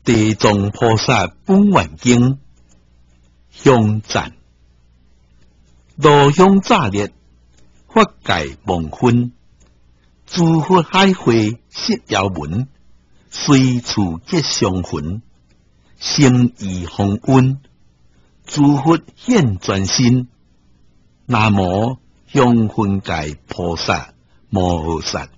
地藏菩薩本願經香讚，爐香乍熱，法界忘分，諸佛海會悉遙聞，隨處結相雲，誠意奉溫，諸佛現轉身。南無香薰界菩薩摩訶薩，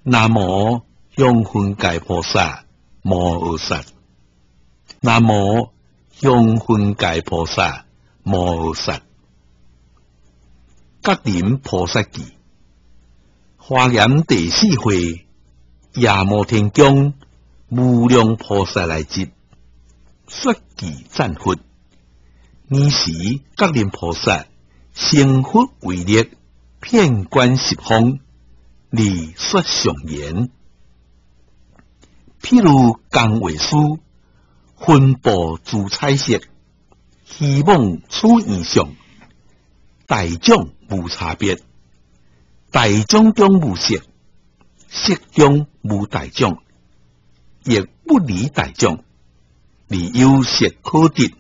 南無香薰界菩薩摩訶薩，南無香薰界菩薩摩訶薩。覺林菩薩記，華嚴第四會，夜摩天宮無量菩薩來集，說偈讚佛。爾時覺林菩薩成佛威力，遍觀十方，而說上言。譬如工畫師，分布諸彩色，希望取形相，大眾無差別，大眾中無色，色中無大眾，亦不離大眾，而有色可得，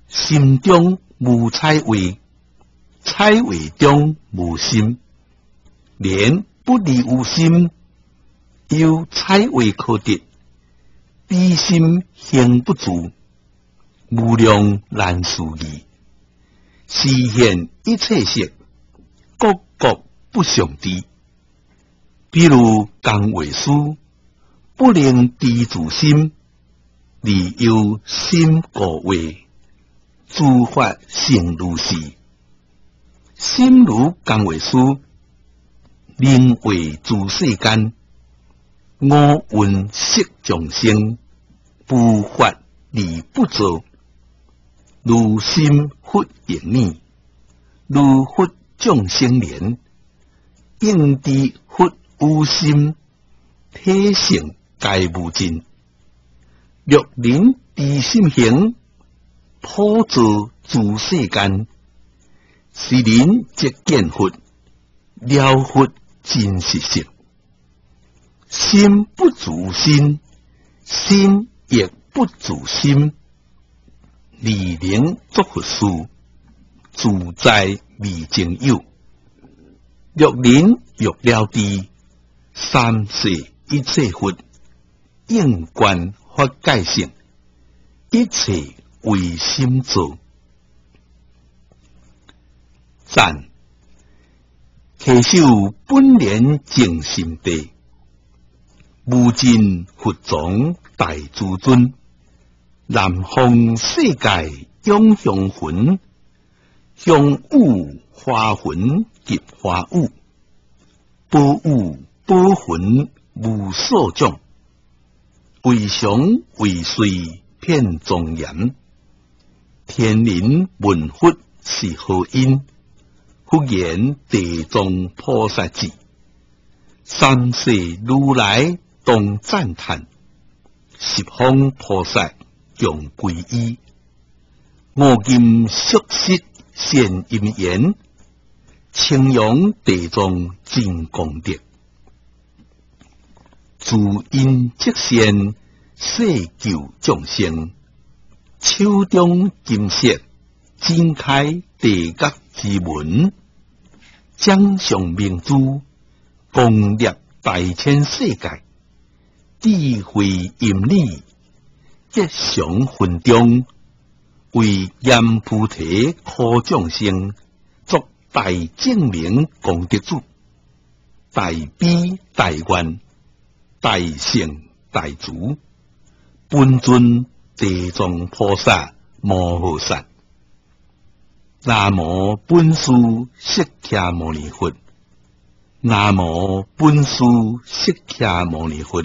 心中無彩畫，彩畫中無心，然不離有心，有彩畫可得，彼心行不住，無量難思議，示現一切色，各各不相知。比如工畫師，不能知自心，而由心故畫，諸法成如是。心如工畫師，能畫諸世間，五蘊色眾生，無法而不造。如心佛應耳，如佛眾生蓮，應知佛與心，體性皆無盡。若能知心行，普造諸世間，是人即見佛，了佛真實性。心不住身，身亦不住心，而能作佛事，自在未曾有。若人欲了知，三世一切佛，應觀法界性，一切唯心造。讚，稽首本蓮淨心地，無盡佛藏大諸尊，南方世界永香雲，香雨華雲及華雨，寶雨寶雲無數種，為常為瑞遍莊嚴，天人聞佛是何因？佛言地藏菩薩智，三世如來當讚歎，十方菩薩共歸依。我今熟悉善因緣，稱揚地藏真功德，自因積善，誓救眾生，手中金色，展開地獄之門，掌上明珠，光立大千世界，智慧音理，吉祥雲中，為閻浮提苦眾生，作大證明功德主，大悲大願，大聖大慈，本尊地藏菩薩摩訶薩。南無本師釋迦牟尼佛。南無本師釋迦牟尼佛。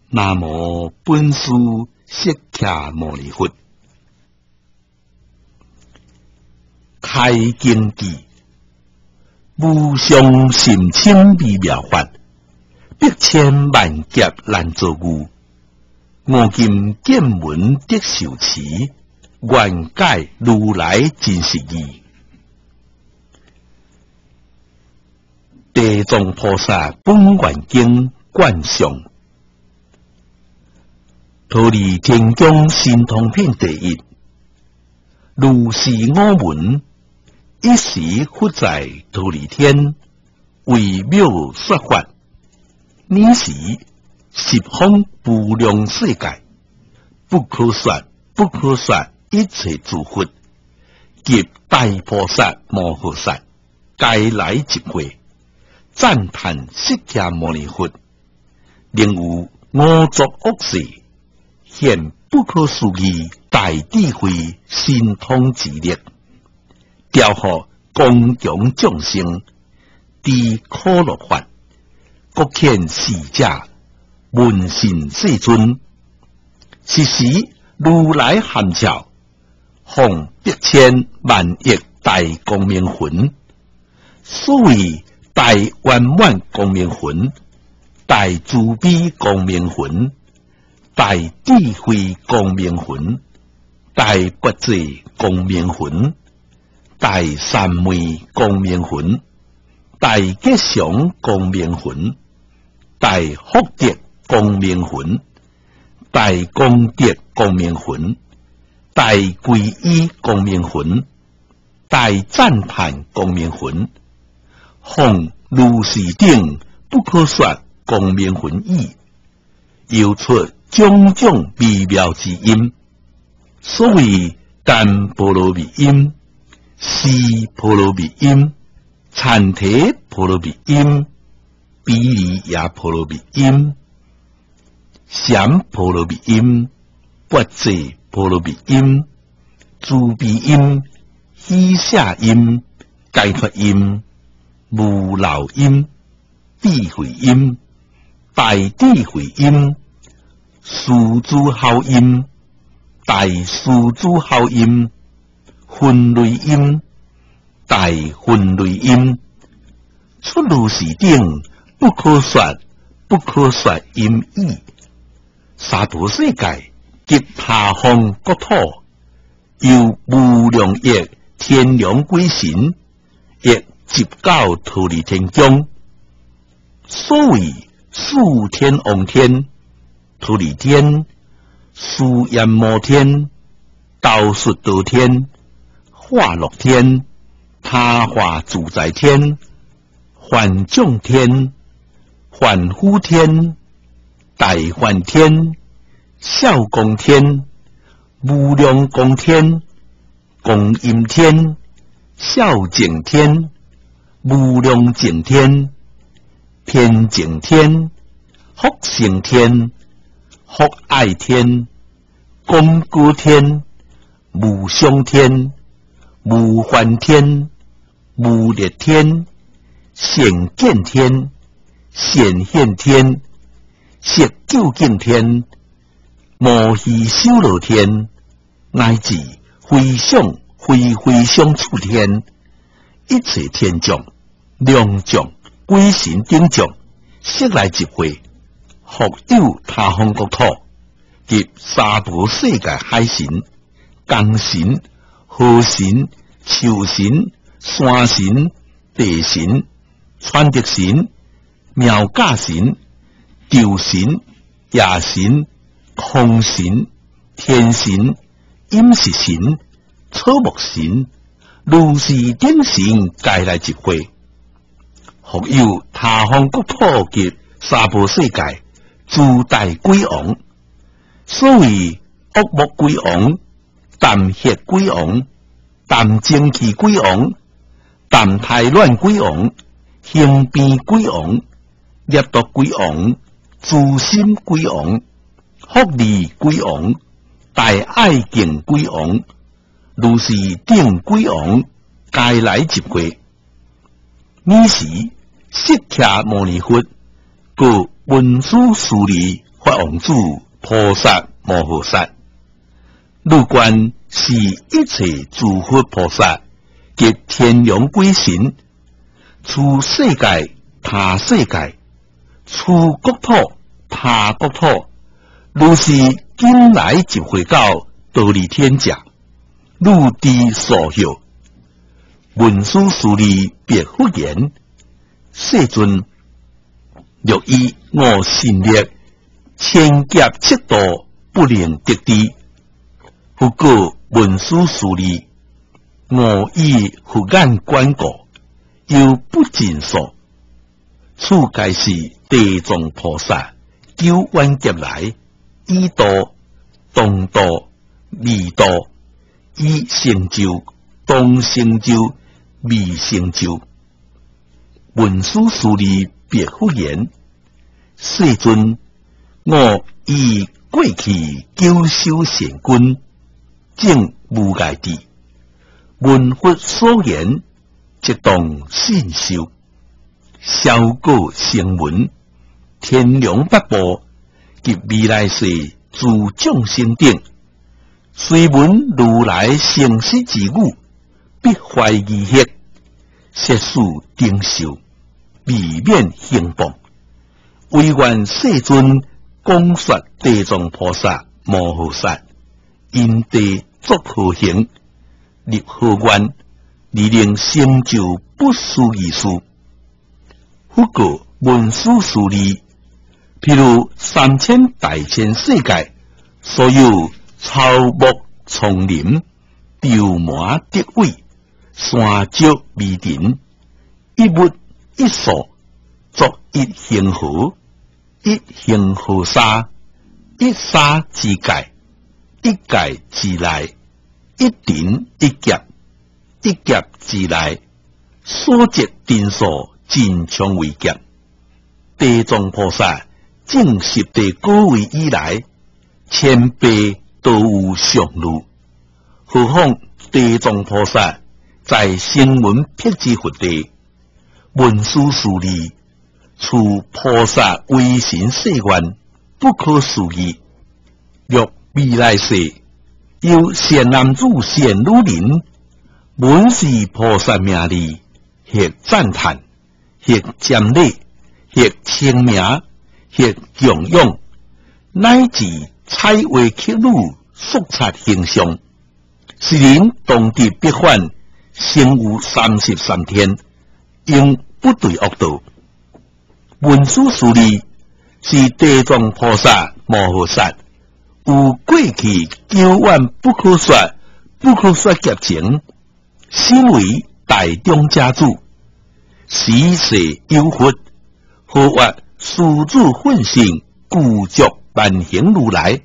南無本師釋迦牟尼佛。開經記，無上甚深微妙法，百千萬劫難遭遇。我今見聞得受持，願解如來真實義。地藏菩薩本願經觀想，忉利天宮神通品第一，如是我聞，一時佛在忉利天，微妙說法。爾時十方無量世界，不可說不可說一切諸佛及大菩薩摩訶薩，皆來集會，讚歎釋迦牟尼佛，能有五濁惡世，現不可思議大智慧神通之力，調伏剛強眾生，知苦樂法，國遣使者聞信世尊。是時如來含笑，放百千萬億大光明雲。所謂大圓滿光明雲、大慈悲光明雲、大智慧光明雲、大跋致光明雲、大三昧光明雲、大吉祥光明雲、大福德光明雲、大功德光明雲、大歸依光明雲、大讚歎光明雲，放如是等不可說光明雲已，又出種種微妙之音。所謂單波羅蜜音、尸波羅蜜音、闡提波羅蜜音、毗梨耶波羅蜜音、禪波羅蜜音、跋致波羅蜜音、慈悲音、喜捨音、解脫音、無漏音、智慧音、大智慧音、獅子吼音、大獅子吼音、分雷音、大分雷音，出如是等不可說不可說音已。薩埵世界及他方國土，有無量億天龍鬼神，亦集到忉利天宮。所謂四天王天、忉利天、須閻摩天、兜率陀天、化樂天、他化自在天、梵眾天、梵輔天、大梵天、孝光天、無量光天、光音天、孝淨天、無量淨天、天淨天、福勝天、福愛天、廣果天、無想天、無煩天、無力天、善見天、善現天、色究竟天、摩醯首羅天，乃至非想非非想處天，一切天眾、龍眾、鬼神等眾，悉來集會，復有他方國土及娑婆世界海神、江神、河神、樹神、山神、地神、川澤神、廟駕神、宙神、夜神、空神、天神、飲食神、草木神、如是等神，皆來集會。復有他方國土及娑婆世界諸大鬼王，所謂惡木鬼王、淡血鬼王、淡精氣鬼王、淡胎卵鬼王、行變鬼王、業毒鬼王、誅心鬼王、福利鬼王、大愛敬鬼王、如是等鬼王，皆來集會。爾時，釋迦牟尼佛，告文殊師利法王子菩薩摩訶薩，汝觀是一切諸佛菩薩及天龍鬼神，此世界、他世界，此國土、他國土，如是今來集會到忉利天者，汝知所學。文殊師利白佛言：世尊，若以我神力，千劫七度不能得知。佛告文殊师利：我以佛眼观故，犹不尽数。此皆是地藏菩萨久远劫來，以度、當度、未度，已成就、當成就、未成就。文殊師利白佛言：世尊，我以過去久修善根，證無礙智，聞佛所言，即當信受，消過聲聞，天龍八部及未來世諸眾生等，雖聞如來誠實之語，必歡喜喜，攝受頂受，未免興謗。唯願世尊廣說地藏菩薩摩訶薩，因地作何行，立何願，而能成就不思議事。佛告文殊師利：譬如三千大千世界，所有草木叢林、稻麻竹葦、山石微塵，一物一數，作一恆河，一恆河沙，一沙之界，一界之內，一塵一劫，一劫之內，所積塵數盡充為劫。地藏菩薩證十地果位以來，千百都有相類。何況地藏菩薩在聲聞辟支佛地，文殊師利，此菩薩微神誓願，不可思議。若未來世有善男子、善女人，聞是菩薩名字，或讚歎，或瞻禮，或稱名，或供養，乃至彩畫曲女，塑剎形像，是人當得彼返，勝有33天，永不墜惡道。文殊師利，是地藏菩薩摩訶薩，有過去久遠不可說、不可說劫前，身為大眾家主，時世有佛，號曰施主奮迅具足萬行如來，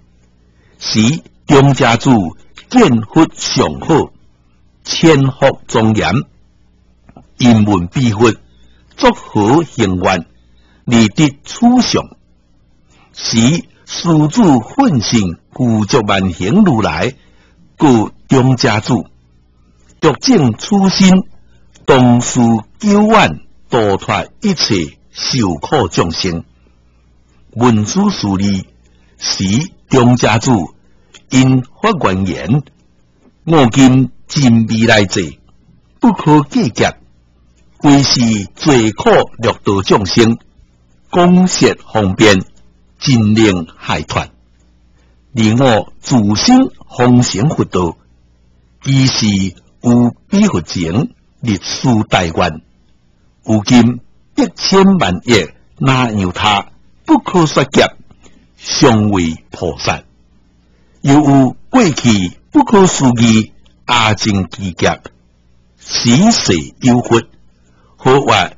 時中家主見佛相好，千福莊嚴，因聞彼佛作何行願，而得此相。時施主奮迅具足萬行如來，告中家主，欲證此身，當思久遠度脫一切受苦眾生。文殊師利，時中家主因發願言：我今盡未來際，不可計劫，為是濟苦六道眾生，廣設方便，盡能解脫。而我自身方成佛道，其時於彼佛前立誓大願，有今百千萬億那由他不可說劫，常為菩薩。又有過去不可思議阿僧祇劫，時世有佛，號曰